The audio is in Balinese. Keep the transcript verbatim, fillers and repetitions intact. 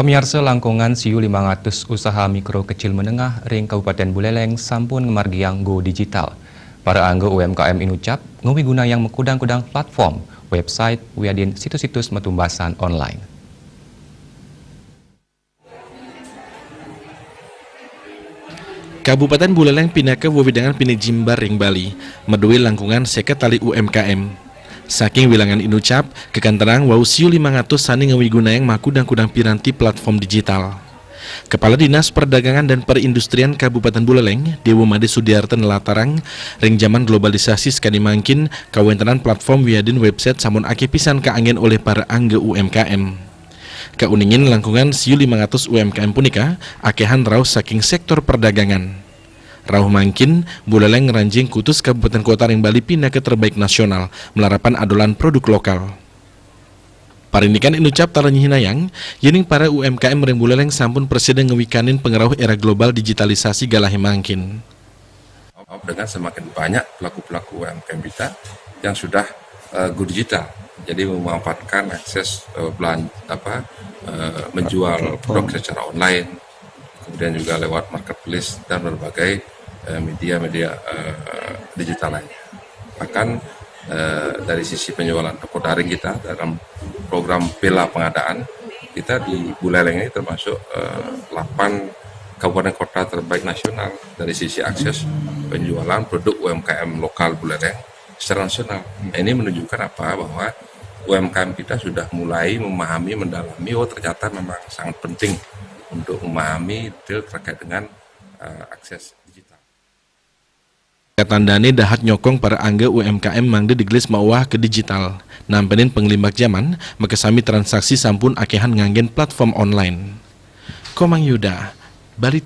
Pamiarsa, langkungan siu lima ratus usaha mikro kecil menengah ring Kabupaten Buleleng sampun ngamargiang go digital. Para angga U M K M inucap ngawigunayang makudang-kudang platform, website, wiadin situs-situs matumbasan online. Kabupaten Buleleng pinaka wewidangan pinih jimbar ring Bali, madué langkungan seket tali U M K M. Saking wilangan inucap, kakantenang wau siu lima ratus sané ngawigunayang makudang-kudang piranti platform digital. Kepala Dinas Perdagangan dan Perindustrian Kabupaten Buleleng, Dewa Made Sudiarta nlatarang, ring jaman globalisasi sakadi mangkin, kawéntenan platform wiadin website sampun akéh pisan kaanggén olih para angga U M K M. Kauningin langkungan siu lima ratus U M K M punika akéhan rauh saking séktor perdagangan. Rauh mangkin, Buleleng ngranjing kutus kabupaten kota ring Bali pinaka terbaik nasional, malarapan adolan produk lokal. Parindikan inucap taler nyihnayang, yéning para U M K M ring Buleleng sampun prasida ngwikanin pangrauh era global digitalisasi galahé mangkin. Dengan semakin banyak pelaku-pelaku U M K M kita yang sudah eh, go digital, jadi memanfaatkan akses eh, belan apa eh, menjual produk secara online, kemudian juga lewat marketplace dan berbagai eh, media-media eh, digital lainnya. Bahkan eh, dari sisi penjualan toko daring kita dalam program Bela Pengadaan, kita di Buleleng ini termasuk eh, delapan kabupaten kota terbaik nasional dari sisi akses penjualan produk U M K M lokal Buleleng secara nasional. Nah, ini menunjukkan apa? Bahwa U M K M kita sudah mulai memahami, mendalami, oh, ternyata memang sangat penting untuk memahami detail terkait dengan eh, akses digital. Katandané dahat nyokong para angga U M K M mangda digelis mauah ka digital. Nampénin panglimbak jaman, makasami transaksi sampun akéhan nganggén platform online. Komang Yuda, Bali